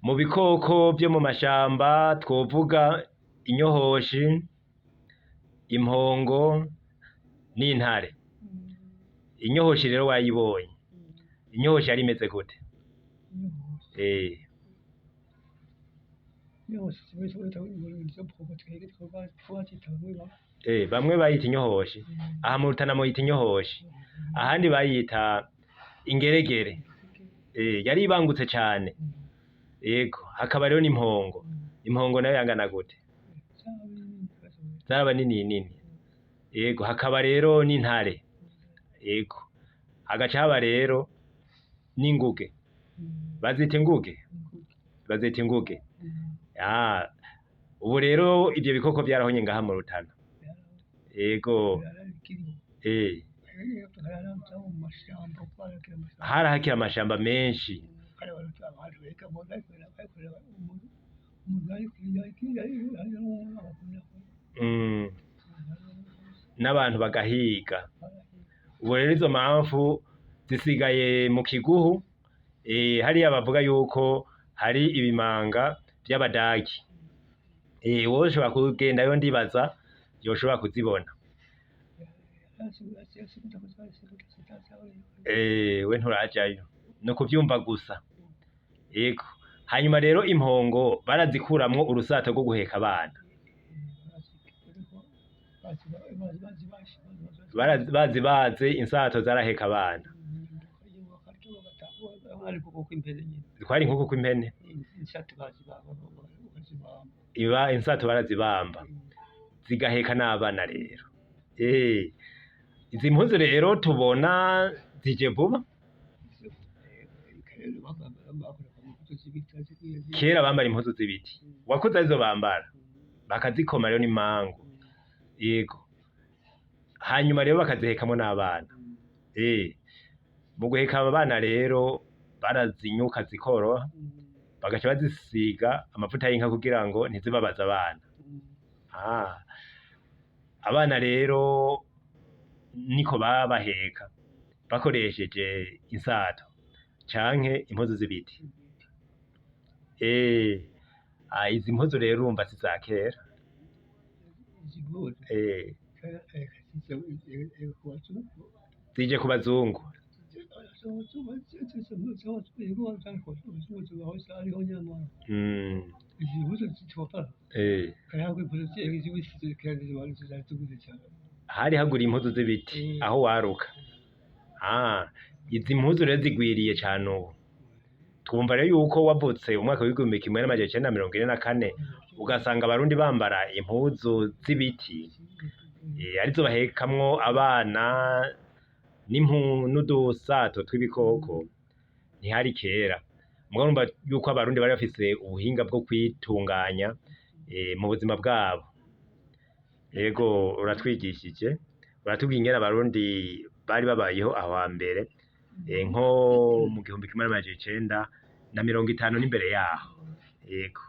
Mu bikoko vyo mu mashamba twovuga inyohoshi, impongo n'intare. Inyohoshi rero wayibonye. Inyohoshi yari imeze gute? Bamwe bayita inyohoshi, aha mu Rutana muyita inyohoshi, ahandi bayita ingeregere. Yari ibangutse cane. Yego, hakaba rero n'impongo. Impongo nayo yangana gute? Zaraba nini nini. Yego, hakaba rero n'intare. Yego, hagaca haba rero n'inguge. Bazita inguge? Bazita inguge. Ah, ubu rero ivyo bikoko vyarahonye ngaha mu Rutana. Yego, eh, harahakira amashamba menshi. N'abantu bagahiga. Ubu rero izo mpamvu zisigaye mu kiguhu, hariya bavuga yuko hari ibimanga vy'abadagi. Woshobora kugendayo ndibaza yoshobora kuzibona. We nturajayo, ni ukuvyumva gusa. Yego, hanyuma rero impongo barazikuramwo urusato rwo guheka abana. Bazibaze insato zaraheka abana. Kwari inkoko kw'impene. Iba insato barazibamba zigaheka n'abana rero. Izi mpuzu rero tubona zije vuba. Kera bambara impuzu z'ibiti, wakuze arizo bambara, bakazikoma rero n'imangu. Yego, hanyuma rero bakazihekamwo n'abana. Mu guheka aba bana rero barazinyuka zikoroha, bagaca bazisiga amavuta y'inka kugira ngo ntizibabaze abana. Ah, abana rero niko babaheka bakoresheje insato canke impuzu z'ibiti. Ah, izi mpuzu rero urumva si iza kera. Zije ku bazungu. Hari haguriye impuzu z'ibiti aho waruka. Ah, izi mpuzu rero zigwiriye cane ubu. Twumva rero yuko wavutse umwaka w'1944 ugasanga abarundi bambara impuzu z'ibiti, arizo bahekamwo abana n'udusato tw'ibikoko, ntihari kera. Mugabo urumva yuko abarundi bari bafise ubuhinga bwo kwitunganya mu buzima bwabo. Yego uratwigishije, uratubwiye ingene abarundi bari babayeho aho hambere, nko mu 1950 n'imbere yaho. Yego.